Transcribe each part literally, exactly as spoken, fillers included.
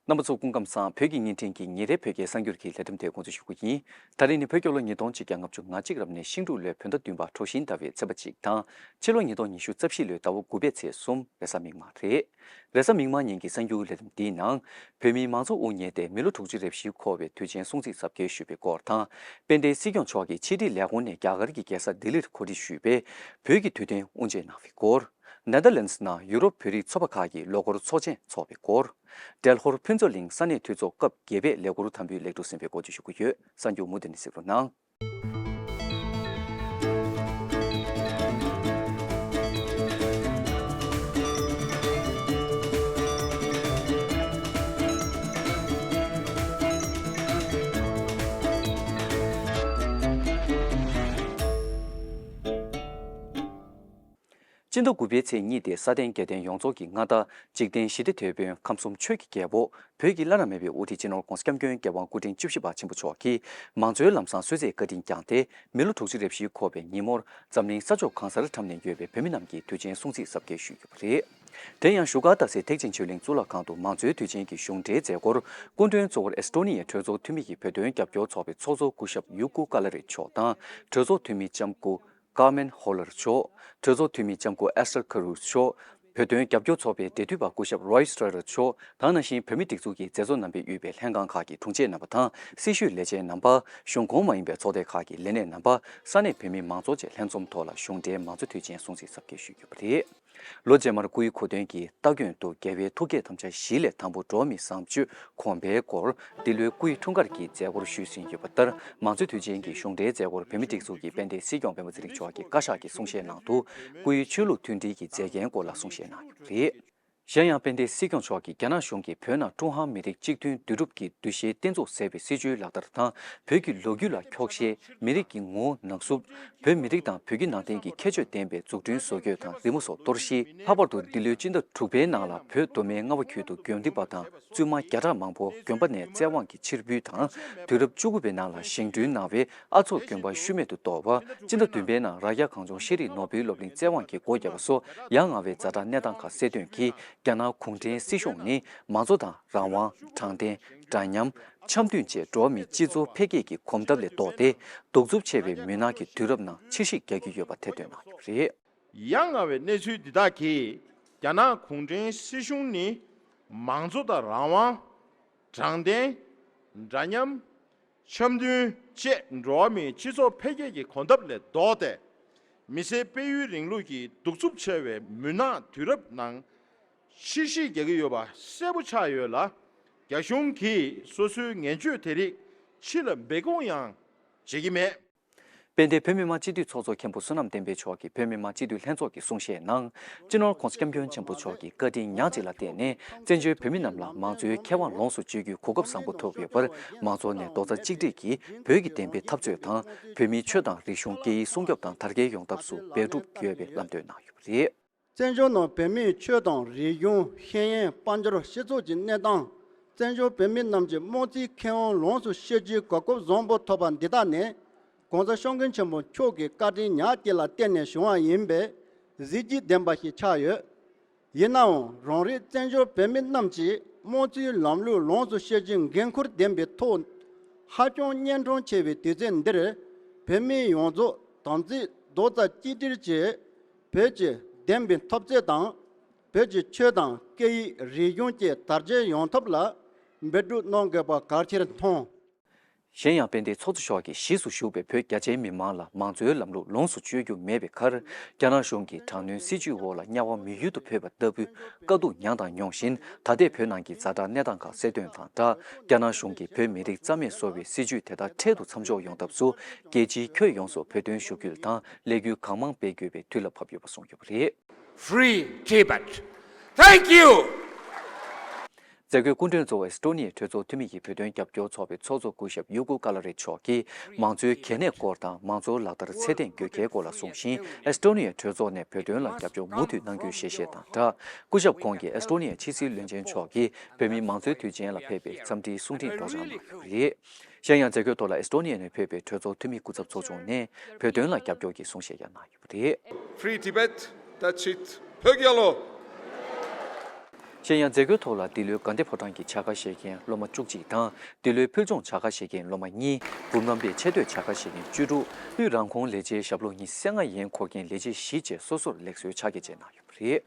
རྣམ་པ་ཚོ་སྐུ་ཁམས་བཟང་། བོད་ཀྱི་བརྙན་འཕྲིན་གྱི་ཉིན་རེའི་བོད་སྐད་གསར་འགྱུར་གྱི་ལས་རིམ་དེ་འགོ་འཛུགས་ཞུ་རྒྱུ་ཡིན། ད་རེས་ནི་བོད་རྒྱལ་ལོ་ཉིས་སྟོང་ཆིག་བརྒྱ་ལྔ་བཅུ་ང་གཅིག་རབ་གནས་ཤིང་འབྲུག་ལོའི་བོད་ཟླ་བདུན་པ་གྲོ་བཞིན་ཟླ་བའི་ཚེས་པ་གཅིག་དང་། ཕྱི་ལོ་ཉིས་སྟོང་ཉི་ཤུ་རྩ་བཞི་ལོའི་ཟླ་བ་དགུ་པའི་ཚེས་གསུམ་རེས་གཟའ་མིག་དམར་རེད། རེས་གཟའ་མིག་དམར་ཉིན་གྱི་གསར་འགྱུར་ལས་རིམ་འདིའི་ནང་། བོད་མིའི་མང་གཙོ་དབུ་བརྙེས་ཏེ་མི་ལོ་དྲུག་ཅུ་རེ་བཞི་འཁོར་བའི་དུས་ཆེན་སྲུང་བརྩི་གཟབ་རྒྱས་ཞུས་པའི་སྐོར་དང་། དཔལ་ལྡན་སྲིད་སྐྱོང་མཆོག་གིས་ཕྱི་དྲིལ་ལས་ཁུངས་ནས་རྒྱ་གར་གྱི་རྒྱལ་ས་ལྡི་ལིར་གོ་སྒྲིག་ཞུས་པའི་བོད་ཀྱི་དུས་སྟོན་དབུ་འབྱེད་གནང་བའི་སྐོར། ནེ་དར་ལེནཌ་ནང་ཡུ་རོབ་བོད་རིགས་ཚོགས་པ་ཁག་གིས་ལོ་འཁོར་ཚོགས་ཆེན་འཚོགས་པའི་སྐོར། འབྲེལ་ཧོར་ཕུན་ཚོགས་གླིང་ས་གནས་འཐུས་ཚོགས་སྐབས་བརྒྱད་པའི་ལས་འཁུར་དམ་འབུལ་ལེགས་གྲུབ་ཟིན་པའི་སྐོར་བཅས་ཞུ་གི་ཡོད། གསར་འགྱུར་མུ་མཐུད་ནས་གཟིགས་རོགས་གནང་། སྤྱི་ཟླ་དགུ་པའི་ཚེས་གཉིས་དེ་ས་སྟེང་རྒྱལ་བསྟན་ཡོངས་རྫོགས་ཀྱི་མངའ་བདག་འཇིག་རྟེན་ཞི་བདེ་དེད་དཔོན་ཁམས་གསུམ་ཆོས་ཀྱི་རྒྱལ་པོ་བོད་ཀྱི་བླ་ན་མེད་པའི་དབུ་ཁྲིད་སྤྱི་ནོར་༧གོང་ས་༧སྐྱབས་མགོན་རྒྱལ་དབང་སྐུ་ཕྲེང་བཅུ་བཞི་པ་ཆེན་པོ་མཆོག་གིས་མང་གཙོའི་ལམ་བཟང་གསོལ་ཚིགས་བཀའ་དྲིན་བསྐྱངས་ཏེ། མི་ལོ་དྲུག་ཅུ་རེ་བཞི་འཁོར་བའི་ཉིན་མོར་འཛམ་གླིང་ས་ཕྱོགས་གང་སར་འཁྲབ་ནས་ཡོད་པའི་བོད་མི་རྣམས་ཀྱི་དུས་ཆེན་སྲུང་བརྩི་གཟབ་རྒྱས་ཞུས་ཡོད་པ་རེད། དེ་ཡང་བཞུགས་སྒར་སྟག་གཟིག་ཐེག་ཆེན་ཆོས་གླིང་གཙུག་ལག་ཁང་དུ་མང་གཙོའི་དུས་ཆེན་གྱི་གཞུང་འབྲེལ་མཛད་སྒོར་སྐུ་མགྲོན་གཙོ་བོར་ཨེས་ཊོ་ནི་ཡའི་གྲོས་ཚོགས་འཐུས་མི་གི་བོད་དོན་རྒྱབ་སྐྱོར་ཚོགས་པའི་ཚོགས་གཙོ་སྐུ་ཞབས་ཡུ་ཀུ་ཀ་ལ་རི་མཆོག་དང་། གྲོས་ཚོགས་འཐུས་མི་ལྕམ་སྐུ་ཀར་མེན་ཧོ་ལར་མཆོག་གྲོས་ཚོགས་འཐུས་མི་ལྕམ་སྐུ་ཨེ་སི་ཐར་ཁ་རུ་མཆོག་བོད་དོན་རྒྱབ་སྐྱོར་ཚོགས་པའི་འབྲེལ་མཐུད་པ་སྐུ་ཞབས་རོའི་སི་ཊར་མཆོག་དང་། ནང་བཞིན་བོད་མིའི་སྒྲིག་འཛུགས་ཀྱི་མཛད་གཙོ་རྣམ་པས་དབུས་པའི་ལྷན་ཁང་ཁག་གི་དྲུང་ཆེ་རྣམ་པ་དང་། སྲི་ཞུའི་ལས་བྱེད་རྣམ་པ། གཞུང་ཁོངས་མ་ཡིན་པའི་ཚོགས་སྡེ་ཁག་གི་ལས་སྣེ་རྣམ་པ། ས་གནས་བོད་མིའི་མང་ཚོགས་བཅས་ལྷན་འཛོམས་ཐོག་ལ་གཞུང་འབྲེལ་མང་གཙོ་དུས་ཆེན་སྲུང་བརྩི་གཟབ་རྒྱས་ཞུས་ཡོད་པ་རེད། ལོ་རྗེས་མར་སྐུའི་གོ་སྟོན་གྱི་སྟ་གོན་དུ་རྒྱལ་བའི་ཐུགས་བསྐྱེད་དམ་བཅའ་བཞི་ལས་དང་པོ་འགྲོ་བ་མིའི་བཟང་སྤྱོད་གོང་འཕེལ་སྐོར་འདི་ལོའི་སྐུའི་འཁྲུངས་སྐར་གྱི་མཛད་སྒོར་ཞུས་ཟིན་ཡོད་པ་ལྟར། མང་གཙོའི་དུས་ཆེན་གྱི་གཞུང་འབྲེལ་མཛད་སྒོར་བོད་མིའི་སྒྲིག་འཛུགས་ཀྱི་དཔལ་ལྡན་སྲིད་སྐྱོང་སྤེན་པ་ཚེ་རིང་མཆོག་གིས་བཀའ་ཤག་གི་གསུང་བཤད་ནང་དུ། སྐུའི་ཆོས་ལུགས་མཐུན་སྒྲིལ་གྱི་མཛད་འགན་སྐོར་ལ་གསུང་བཤད་གནང་ཡོད་པ་རེད། གཞན་ཡང་དཔལ་ལྡན་སྲིད་སྐྱོང་མཆོག་གིས་རྒྱ་ནག་གཞུང་གིས་བོད་ནང་ཀྲུང་ཧྭ་མི་རིགས་གཅིག་མཐུན་འདུས་གྲུབ་ཀྱི་འདུ་ཤེས་བརྟན་འཛུགས་ཟེར་བའི་སྲིད་བྱུས་ལག་བསྟར་དང་། བོད་ཀྱི་ལོ་རྒྱུས་ལ་འཁྱོག་བཤད། མི་རིགས་ཀྱི་ངོ་བོ་ནག་བསུབ། བོད་མི་རིགས་དང་བོད་བརྒྱུད་ནང་བསྟན་གྱི་ཁྱད་ཆོས་ལྡན་པའི་འཛུགས་སྐྲུན་བཟོ་བཀོད་དང་རི་མོ་སོགས་གཏོར་བཤིག་ལྷག་པར་དུ་འདི་ལོའི་སྤྱི་ཟླ་དྲུག་པའི་ནང་ལ་བོད་མདོ་སྨད་རྔ་བ་ཁུལ་དུ་དགོན་སྡེ་པ་དང་བཙུན་མ་བརྒྱ་ཕྲག་མང་པོ་དགོན་པ་ནས་བཙན་དབང་གིས་ཕྱིར་འབུད་དང་། དུས་རབས་བཅུ་དགུ་པའི་ནང་ལ་བཞེངས་སྐྲུན་གནང་བའི་ཨ་ཚོགས་དགོན་པ་ཤུལ་མེད་དུ་གཏོར་བ། སྤྱི་ཟླ་བདུན་པའི་ནང་རྭ་རྒྱ་གངས་ལྗོངས་ཤེས་རིག་ནོར་བུའི་སློབ་གླིང་བཙན་དབང་གིས་སྒོ་བརྒྱབ་པ་སོགས་ཡ་ང་བའི་ཛ་དྲག་གནས་སྟངས་ཁག་གསལ་སྟོན་གྱིས། རྒྱ་ནག་གུང་ཁྲན་སྲིད་གཞུང་ནི་མང་གཙོ་དང་རང་དབང་། དྲང་བདེན། འདྲ་མཉམ། འཆམ་མཐུན་བཅས་འགྲོ་བ་མིའི་སྤྱི་ཚོགས་འཕེལ་རྒྱས་ཀྱི་གོམ་སྟབས་ལས་ལྡོག་སྟེ། གདུག་རྩུབ་ཆེ་བའི་མུན་ནག་གི་དུས་རབས་ནང་ཕྱིར་བཤིག་རྒྱག་གི་ཡོད་པ་ཐེར་འདོན་གནང་ཡོད་པ་རེད། ཡ་ང་བའི་གནས་ཚུལ་འདི་དག་གིས་རྒྱ་ནག་གུང་ཁྲན་སྲིད་གཞུང་ནི་མང་གཙོ་དང་རང་དབང་། དྲང་བདེན། འདྲ་མཉམ། འཆམ་མཐུན་བཅས་འགྲོ་བ་མིའི་སྤྱི་ཚོགས་འཕེལ་རྒྱས་ཀྱི་གོམ་སྟབས་ལས་ལྡོག་སྟེ། མི་སེར་སྤེལ་ཡུལ་རིང་ལུགས་ཀྱི་གདུག་རྩུབ་ཆེ་བའི་མུན་ནག་དུས་རབས་ནང་ཕྱིར་བཤིག་རྒྱག་གི་ཡོད་པ་གསལ་པོ་ཆགས་ཡོད་ལ། རྒྱ་གཞུང་གིས་སོ་སོའི་ངན་སྤྱོད་དེ་རིགས་ཕྱི་ལ་སྦས་སྐུང་ཡང་བྱེད་ཀྱི་མེད། དཔལ་ལྡན་བོད་མི་མང་སྤྱི་འཐུས་ཚོགས་གཙོ་མཁན་པོ་བསོད་ནམས་བསྟན་འཕེལ་མཆོག་གིས་བོད་མི་མང་སྤྱི་འཐུས་ལྷན་ཚོགས་ཀྱི་གསུང་བཤད་ནང་། སྤྱི་ནོར་༧གོང་ས་༧སྐྱབས་མགོན་ཆེན་པོ་མཆོག་གི་བཀའ་དྲིན་ཉག་གཅིག་ལ་བརྟེན་ནས། བཙན་བྱོལ་བོད་མི་རྣམས་ལ་མང་གཙོའི་ཁེ་དབང་ལོངས་སུ་སྤྱོད་རྒྱུའི་གོ་སྐབས་བཟང་པོ་ཐོབ་ཡོད་པར། མང་གཙོ་ནས་རྡོག་རྩ་གཅིག་སྒྲིལ་གྱིས་བོད་ཀྱི་བདེན་པའི་འཐབ་རྩོད་དང་། བོད་མིའི་ཆོས་དང་རིག་གཞུང་སྐད་ཡིག་སྲུང་སྐྱོབ་དང་དར་རྒྱས་ཡོང་ཐབས་སུ་འབད་སྒྲུབ་དགོས་པའི་ལམ་སྟོན་གནང་ཡོད་པ་རེད། བཙན་བྱོལ་ནང་བོད་མིའི་ཆོས་དང་རིག་གཞུང་། ཤེས་ཡོན། དཔལ་འབྱོར། སྤྱི་ཚོགས་ཀྱི་གནས་སྟངས། བཙན་བྱོལ་བོད་མི་རྣམས་ཀྱི་དམངས་གཙོའི་ཁེ་དབང་ལོངས་སུ་སྤྱོད་རྒྱུའི་གོ་སྐབས་བཟང་པོ་ཐོབ་པ་འདི་དག་ནི། ༸གོང་ས་༸སྐྱབས་མགོན་ཆེན་པོ་མཆོག་གི་བཀའ་དྲིན་ཉག་གཅིག་ལ་བརྟེན་ནས་བྱུང་བ་ཡིན་པས་གཟི་བརྗིད་ལྡན་པ་ཞིག་ཆགས་ཡོད། ཡིན་ནའང་རང་རེའི་བཙན་བྱོལ་བོད་མི་རྣམས་ཀྱིས་དམངས་གཙོའི་ལམ་ལུགས་ལོངས་སུ་སྤྱོད་རྒྱུའི་འགན་ཁུར་ལྡན་པའི་ཐོག་ཧ་ཅང་གཉན་འཕྲང་ཆེ་བའི་དུས་ཚོད་འདིར། བོད་མི་ཡོངས་རྫོགས་དམ་ཚིག་རྡོག་རྩ་གཅིག་སྒྲིལ་གྱིས་བོད་ཀྱི་བདེན་པའི་འཐབ་རྩོད་དང་། བོད་ཀྱི་ཆོས་དང་སྐད་ཡིག་རིག་གཞུང་བཅས་དར་རྒྱས་ཡོང་ཐབས་ལ་འབད་སྒྲུབ་གནང་དགོས་པ་གལ་ཆེར་མཐོང་། གཞན་ཡང་དཔལ་ལྡན་ཚོགས་གཙོ་མཆོག་གིས་གཞིས་སུ་བཞུགས་པའི་བོད་རྒྱ་ཆེའི་མི་མང་ལ་མང་གཙོའི་ལམ་ལུགས་ལོངས་སུ་སྤྱོད་རྒྱུ་མེད་པའི་ཁར། རྒྱ་ནག་གཞུང་གིས་དྲག་གནོན་སྲིད་བྱུས་འོག་ལ་དམྱལ་བ་མི་ཡུལ་དུ་འབོད་པ་ལྟ་བུའི་དཀའ་སྡུག་མྱངས་དང་མྱོང་བཞིན། ད་ལྟའི་བོད་ནང་གི་ཛ་དྲག་གནས་སྟངས་ཁག་གསལ་སྟོན་དང་སྦྲགས། རྒྱ་ནག་གཞུང་གིས་བོད་མི་རིགས་རྩ་མེད་བཟོ་བའི་སྲིད་བྱུས་དེ་དག་འཕྲལ་དུ་མཚམས་འཇོག་ཡོང་ཐབས་སུ། རྒྱལ་སྤྱིའི་ཁྱོན་ཡོངས་སུ་བོད་དོན་ཞུ་སྐུལ་དང་ལས་འགུལ་གང་མང་སྤེལ་དགོས་པའི་དུས་ལ་བབ་ཡོད་པ་གསུངས་ཡོད་པ་རེད། Free Tibet. Thank you. མཛད་སྒོའི་སྐུ་མགྲོན་གཙོ་བོ་ཨེས་ཊོ་ནི་ཡའི་གྲོས་ཚོགས་འཐུས་མི་ཡིས་བོད་དོན་རྒྱབ་སྐྱོར་ཚོགས་པའི་ཚོགས་གཙོ་སྐུ་ཞབས་ཡུ་ཀུ་ཀ་ལ་རི་མཆོག་གིས་མང་གཙོའི་གལ་གནད་སྐོར་དང་མང་གཙོ་ལག་བསྟར་ཚད་ལྡན་དགོས་གལ་སྐོར་ལ་གསུངས་ཤིང་། ཨེས་ཊོ་ནི་ཡའི་གྲོས་ཚོགས་ནས་བོད་དོན་ལ་རྒྱབ་སྐྱོར་མུ་མཐུད་གནང་རྒྱུའི་ཞལ་བཞེས་དང་སྦྲགས། སྐུ་ཞབས་ཁོང་གིས་ཨེས་ཊོ་ནི་ཡའི་ཕྱི་སྲིད་བློན་ཆེན་མཆོག་གིས་བོད་མིའི་མང་གཙོའི་དུས་ཆེན་ལ་ཕེབས་པའི་འཚམས་འདྲིའི་གསུང་འཕྲིན་སྒྲོག་སྦྱང་གནང་ཡོད་པ་རེད། གཞན་ཡང་མཛད་སྒོའི་ཐོག་ལ་ཨེས་ཊོ་ནི་ཡ་ནས་ཕེབས་པའི་གྲོས་ཚོགས་འཐུས་མི་སྐུ་ཚབ་ཚོགས་ཆུང་ནས་བོད་དོན་ལ་རྒྱབ་སྐྱོར་གྱི་གསུང་བཤད་ཡང་གནང་ཡོད་པ་རེད། Free Tibet. That's it. བོད་རྒྱལ་ལོ། གཞན་ཡང་མཛད་སྒོའི་ཐོག་ལ་འདི་ལོའི་དགའ་ལྡན་ཕོ་བྲང་གི་བྱ་དགའ་བཞེས་མཁན་སློབ་མ་བཅུ་གཅིག་དང་། འདི་ལོའི་ཕུལ་བྱུང་བྱ་དགའ་བཞེས་མཁན་སློབ་མ་གཉིས། འབུམ་རམས་པའི་ཆེ་བསྟོད་བྱ་དགའ་བཞེས་མཁན་བཅུ་དྲུག་དབུས་རང་ཁོངས་ལས་བྱེད་ཞབས་ལོ་ཉི་ཤུ་རྩ་ལྔ་ཡན་འཁོར་མཁན་ལས་བྱེད་བཞི་བཅས་སོ་སོར་ལེགས་གསོལ་ཕྱག་འཁྱེར་བཅས་གནང་ཡོད་པ་རེད།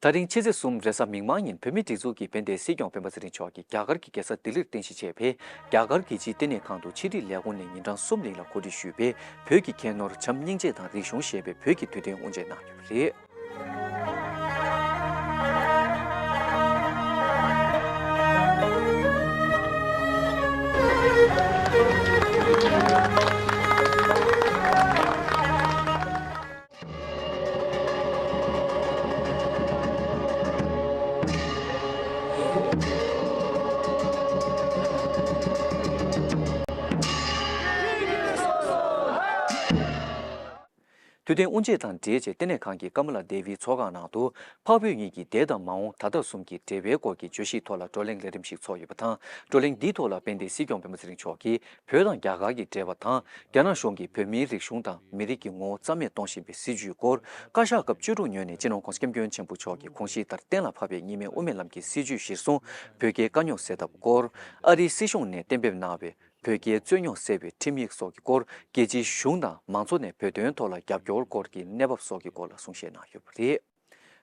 ད་རིང་ཕྱི་ཚེས་གསུམ་རེས་གཟའ་མིག་དམར་ཉིན་བོད་མིའི་སྒྲིག་འཛུགས་ཀྱི་དཔལ་ལྡན་སྲིད་སྐྱོང་སྤེན་པ་ཚེ་རིང་མཆོག་གིས་རྒྱ་གར་གྱི་རྒྱལ་ས་ལྡི་ལིར་རྟེན་གཞི་བྱས་པའི་རྒྱ་གར་རྒྱལ་སྤྱིའི་བསྟི་གནས་ཁང་དུ་ཕྱི་དྲིལ་ལས་ཁུངས་ནས་ཉིན་གྲངས་གསུམ་རིང་ལ་གོ་སྒྲིག་ཞུས་པའི་བོད་ཀྱི་ཁྱད་ནོར་བྱམས་སྙིང་རྗེ་དང་རིག་གཞུང་ཞེས་པའི་བོད་ཀྱི་དུས་སྟོན་དབུ་འབྱེད་གནང་ཡོད་པ་རེད། དུས་སྟོན་དབུ་འབྱེད་དང་འབྲེལ་བྱས་བསྟི་གནས་ཁང་གི་ཀ་མ་ལ་དེ་བིའི་ཚོགས་ཁང་ནང་དུ་འཕགས་བོད་གཉིས་ཀྱི་འདས་དང་མ་འོངས་ད་ལྟ་གསུམ་གྱི་འབྲེལ་བའི་སྐོར་གྱི་བརྗོད་གཞིའི་ཐོག་ལ་བགྲོ་གླེང་ལས་རིམ་ཞིག་ཚོགས་ཡོད་པ་དང་། བགྲོ་གླེང་འདིའི་ཐོག་ལ་དཔལ་ལྡན་སྲིད་སྐྱོང་སྤེན་པ་ཚེ་རིང་མཆོག་གིས་བོད་དང་རྒྱ་གར་གྱི་འབྲེལ་བ་དང་། རྒྱ་ནག་གཞུང་གིས་བོད་མིའི་རིག་གཞུང་དང་མི་རིགས་ཀྱི་ངོ་བོ་རྩ་མེད་གཏོང་བཞིན་པའི་སྲིད་བྱུས་སྐོར། བཀའ་ཤག་སྐབས་བཅུ་དྲུག་ཉོན་ནས་སྤྱི་ནོར་༸གོང་ས་༸སྐྱབས་མགོན་ཆེན་པོ་མཆོག་གི་དགོངས་གཞི་ལྟར་གཏན་ལ་ཕབ་པའི་གཉིས་སྨན་དབུ་མའི་ལམ་གྱི་སྲིད་བྱུས་གཞིར་བཟུང་བོད་རྒྱའི་དཀའ་རྙོག་སེལ་ཐབས་སྐོར། ཨ་རིའི་སྲིད་གཞུང་ནས་གཏན་འབེབས་གནང་བའི་བོད་རྒྱའི་རྩོད་རྙོག་སེལ་བའི་ཁྲིམས་ཡིག་སོགས་ཀྱི་སྐོར། རྒྱལ་སྤྱིའི་གཞུང་དང་མང་ཚོགས་ནས་བོད་དོན་ཐོག་ལ་རྒྱབ་སྐྱོར་སྐོར་གྱི་གནས་བབ་སོགས་ཀྱི་སྐོར་ལ་གསུང་བཤད་གནང་ཡོད་པ་རེད།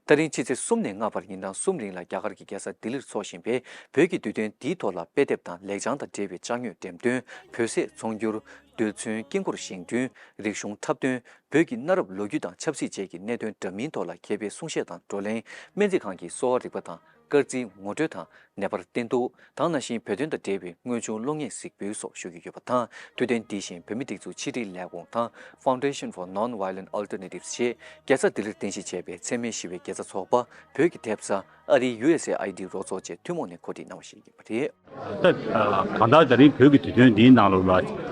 ད་རིང་ཕྱི་ཚེས་གསུམ་ནས་ལྔ་བར་ཉིན་གྲངས་གསུམ་རིང་ལ་རྒྱ་གར་གྱི་རྒྱལ་ས་ལྡི་ལིར་འཚོགས་བཞིན་པའི་བོད་ཀྱི་དུས་སྟོན་འདིའི་ཐོག་ལ་དཔེ་དེབ་དང་ལེགས་བྱང་དང་འབྲེལ་བའི་ཅ་དངོས་འགྲེམས་སྟོན། བོད་ཟས་ཚོང་སྒྱུར། རྡུལ་ཚོན་དཀྱིལ་འཁོར་བཞེངས་སྐྲུན། རིག་གཞུང་འཁྲབ་སྟོན། བོད་ཀྱི་གནའ་རབས་ལོ་རྒྱུས་དང་ཆབ་སྲིད་བཅས་ཀྱི་གནད་དོན་འདྲ་མིན་ཐོག་ལ་མཁས་པའི་གསུང་བཤད་དང་བགྲོ་གླེང་། སྨན་རྩིས་ཁང་གི་གསོ་བ་རིག་པ་དང་། སྐར་རྩིས་ངོ་སྤྲོད་དང་ནད་པར་བསྟེན་གཏུག་དང་། ནང་བཞིན་བོད་དོན་དང་འབྲེལ་བའི་དངོས་བྱུང་གློག་བརྙན་གཟིགས་འབུལ་སོགས་ཞུ་རྒྱུ་ཡོད་པ་དང་། དུས་སྟོན་འདི་བཞིན་བོད་མིའི་སྒྲིག་འཛུགས་ཕྱི་དྲིལ་ལས་ཁུངས་དང་། Foundation for Non-Violent Alternatives ཞེས་རྒྱལ་ས་ལྡི་ལིར་རྟེན་གཞི་བྱས་པའི་འཚེ་མེད་ཞི་བའི་དགེ་རྩ་ཚོགས་པ། བོད་ཀྱི་ཐེབས་རྩ། ཨ་རིའི་ཡུ་ཨེས་ཨེ་ཨའི་ཌི་རོགས་ཚོགས་བཅས་ཐུན་མོང་ནས་གོ་སྒྲིག་གནང་བ་ཞིག་ཡིན་པ་རེད། ད་གང་ལྟར་ད་རིང་བོད་ཀྱི་དུས་སྟོན་འདིའི་ནང་ལོགས་ལ་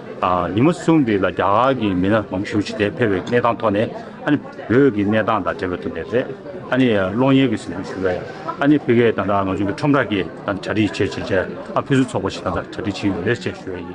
ཉིན་མོ་གསུམ་རིང་ལ་རྒྱ་གར་གྱི་མི་སྣ་མང་པོ་ཞིག་དེ་ཕེབས་པའི་གནས་སྟངས་ཐོག་ནས། ཨ་ནི་བོད་ཀྱི་གནས་སྟངས་དང་འབྲེལ་བའི་ཐོག་ནས་རེད། ཨ་ནི་གློག་བརྙན་གྱི་གཟིགས་འབུལ་ཞུ་བ་ཡ། ཨ་ནི་ཕ་གིའི་ད་ལྟ་ང་ཚོ་གི་ཁྲོམ་ར་གི་གྲ་སྒྲིག་བྱེད་བྱེད་བྱས། ཨ་ཕུན་སུམ་ཚོགས་པ་ཞིག་ད་ལྟ་གྲ་སྒྲིག་བྱེད་ཡོད་རེད་ཅེས་ཞུ་བ་ཡིན།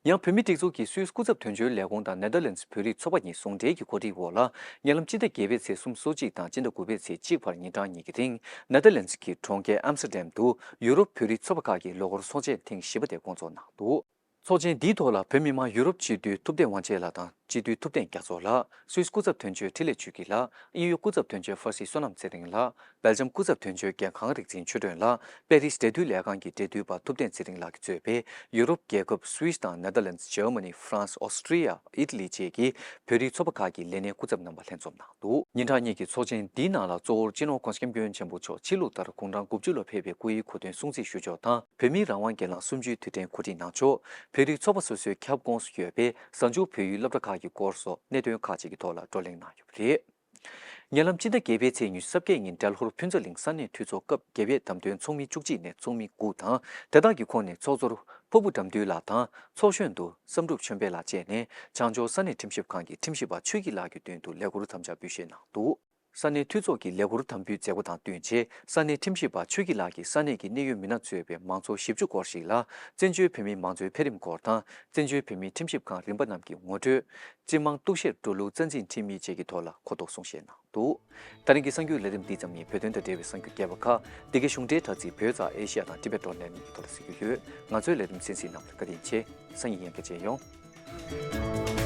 ཡང་བོད་མིའི་སྒྲིག་འཛུགས་ཀྱི་སུད་སི་སྐུ་ཚབ་དོན་གཅོད་ལས་ཁུངས་དང་ནེ་དར་ལེན་ཌི་བོད་རིགས་ཚོགས་པ་གཉིས་ཟུང་འབྲེལ་གྱི་གོ་སྒྲིག་འོག་ལ། ཉེ་ལམ་སྤྱི་ཟླ་བརྒྱད་པའི་ཚེས་སོ་གཅིག་དང་སྤྱི་ཟླ་དགུ་པའི་ཚེས་གཅིག་བར་ཉིན་གྲངས་གཉིས་ཀྱི་རིང་ནེ་དར་ལེན་ཌི་གྱི་གྲོང་ཁྱེར་ཨམ་སི་ཏར་ཌམ་དུ་ཡུ་རོབ་བོད་རིགས་ཚོགས་པ་ཁག་གི་ལོ་འཁོར་ཚོགས་ཆེན་ཐེངས་བཞི་པ་དེ་སྐོང་ཚོགས་གནང་འདུག་ཚོགས་ཆེན་འདིའི་ཐོག་ལ་བོད་མི་མང་ཡུ་རོབ་སྤྱི་འཐུས་ཐུབ་བསྟན་དབང་ཆེན་ལགས་དང་སྤྱི་འཐུས་ཐུབ་བསྟན་རྒྱ་མཚོ་ལགས། སུད་སི་སྐུ་ཚབ་དོན་གཅོད་འཕྲིན་ལས་ཆོས་སྐྱིད་ལགས། དབྱིན་ཡུལ་སྐུ་ཚབ་དོན་གཅོད་ཧྥར་སི་བསོད་ནམས་ཚེ་རིང་ལགས། སྦེལ་ཇམ་སྐུ་ཚབ་དོན་གཅོད་རྒྱལ་ཁང་རིག་འཛིན་ཆོས་སྒྲོན་ལགས། པེ་རིས་འབྲེལ་མཐུད་ལས་ཁང་གི་འབྲེལ་མཐུད་པ་ཐུབ་བསྟན་ཚེ་རིང་ལགས་ཀྱིས་གཙོས་པའི་ཡུ་རོབ་རྒྱལ་ཁབ་སུད་སི་དང་ནེ་དར་ལེན་ཌི། ཇར་མ་ནི། ཧྥ་རན་སི། ཨོ་སི་ཀྲི་ཡ། ཨི་ཊ་ལི་བཅས་ཀྱི་བོད་རིགས་ཚོགས་པ་ཁག་གི་ལས་སྣེ་སྐུ་ཚབ་རྣམ་པ་ལྷན་འཛོམས་གནང་འདུག་ཉིན་གྲངས་གཉིས་ཀྱི་ཚོགས་ཆེན་འདིའི་ནང་ལ་གཙོ་བོར་སྤྱི་ནོར་༸གོང་ས་༸སྐྱབས་མགོན་ཆེན་པོ་མཆོག་ཕྱི་ལུགས་ལྟར་དགུང་གྲངས་དགུ་བཅུ་ལ་ཕེབས་པའི་སྐུ་ཡི་གོ་སྟོན་སྲུང་བརྩི་ཞུ་ཕྱོགས་དང་། བོད་མིའི་རང་དབང་སྒེར་ལངས་གསུམ་བཅུའི་དུས་དྲན་གོ་སྒྲིག་གནང་ཕྱོགས། བོད་རིགས་ཚོགས་པ་སོ་སོའི་ཁྱབ་ཁོངས་སུ་ཡོད་པའི་གཟའ་མཇུག་བོད་ཡིག་སློབ་གྲྭ་ཁག་གི་སྐོར་སོགས་གནད་དོན་ཁག་ཅིག་གི་ཐོག་ལ་བགྲོ་གླེང་གནང་ཡོད་པ་རེད། ཉེ་ལམ་སྤྱི་ཟླ་བརྒྱད་པའི་ཚེས་ཉི་ཤུ་རྩ་བརྒྱད་ཉིན་དལ་ཧོར་ཕུན་ཚོགས་གླིང་ས་གནས་འཐུས་ཚོགས་སྐབས་བརྒྱད་པའི་བདམས་ཐོན་ཚོགས་མི་བཅུ་གཅིག་ནས་ཚོགས་མི་དགུ་དང་། དེ་དག་གི་ཁོངས་ནས་ཚོགས་གཙོར་ཕུར་བུ་དགྲ་འདུལ་ལགས་དང་། ཚོགས་གཞོན་དུ་བསམ་གྲུབ་ཆོས་འཕེལ་ལགས་བཅས་ནས་བྱང་ཕྱོགས་ས་གནས་ཁྲིམས་ཞིབ་ཁང་གི་ཁྲིམས་ཞིབ་པ་ཆོས་སྐྱིད་ལགས་ཀྱི་མདུན་དུ་ལས་འཁུར་དམ་བཅའ་འབུལ་བཞེས་གནང་འདུག་ས་གནས་འཐུས་ཚོགས་ཀྱི་ལས་འཁུར་དམ་འབུལ་མཛད་སྒོ་དང་བསྟུན་ཆེད། ས་གནས་ཁྲིམས་ཞིབ་པ་ཆོས་སྐྱིད་ལགས་ཀྱིས་ས་གནས་ཀྱི་གནད་ཡོད་མི་སྣ་གཙོས་པའི་མང་ཚོགས་བཞི་བཅུ་སྐོར་ཞིག་ལ། བཙན་བྱོལ་བོད་མིའི་མང་གཙོའི་འཕེལ་རིམ་སྐོར་དང་། བཙན་བྱོལ་བོད་མིའི་ཁྲིམས་ཞིབ་ཁང་རིམ་པ་རྣམས་ཀྱི་ངོ་སྤྲོད། སྤྱི་དམངས་གཏུག་བཤེར་འགྲོ་ལུགས་རྩ་འཛིན་ཁྲིམས་ཡིག་བཅས་ཀྱི་ཐོག་ལ་གོ་རྟོགས་གསུང་བཤད་གནང་འདུག་ད་རིང་གི་གསར་འགྱུར་ལས་རིམ་འདི་ཙམ་ཡིན། བོད་དོན་དང་འབྲེལ་བའི་གསར་འགྱུར་རྒྱས་པ་ཁག་འདི་གའི་གཞུང་འབྲེལ་དྲ་ཚིགས་བོད་ཛ་ཨེ་ཤི་ཡ་དང་ཊི་བེཊ་ཌོཊ་ནེཊ་ཐོག་ལ་གཟིགས་རྒྱུ་ཡོད། ང་ཚོའི་ལས་རིམ་གསན་གཟིགས་གནང་བར་བཀའ་དྲིན་ཆེ། སང་ཉིན་ཡང་བསྐྱར་མཇལ་ཡོང་།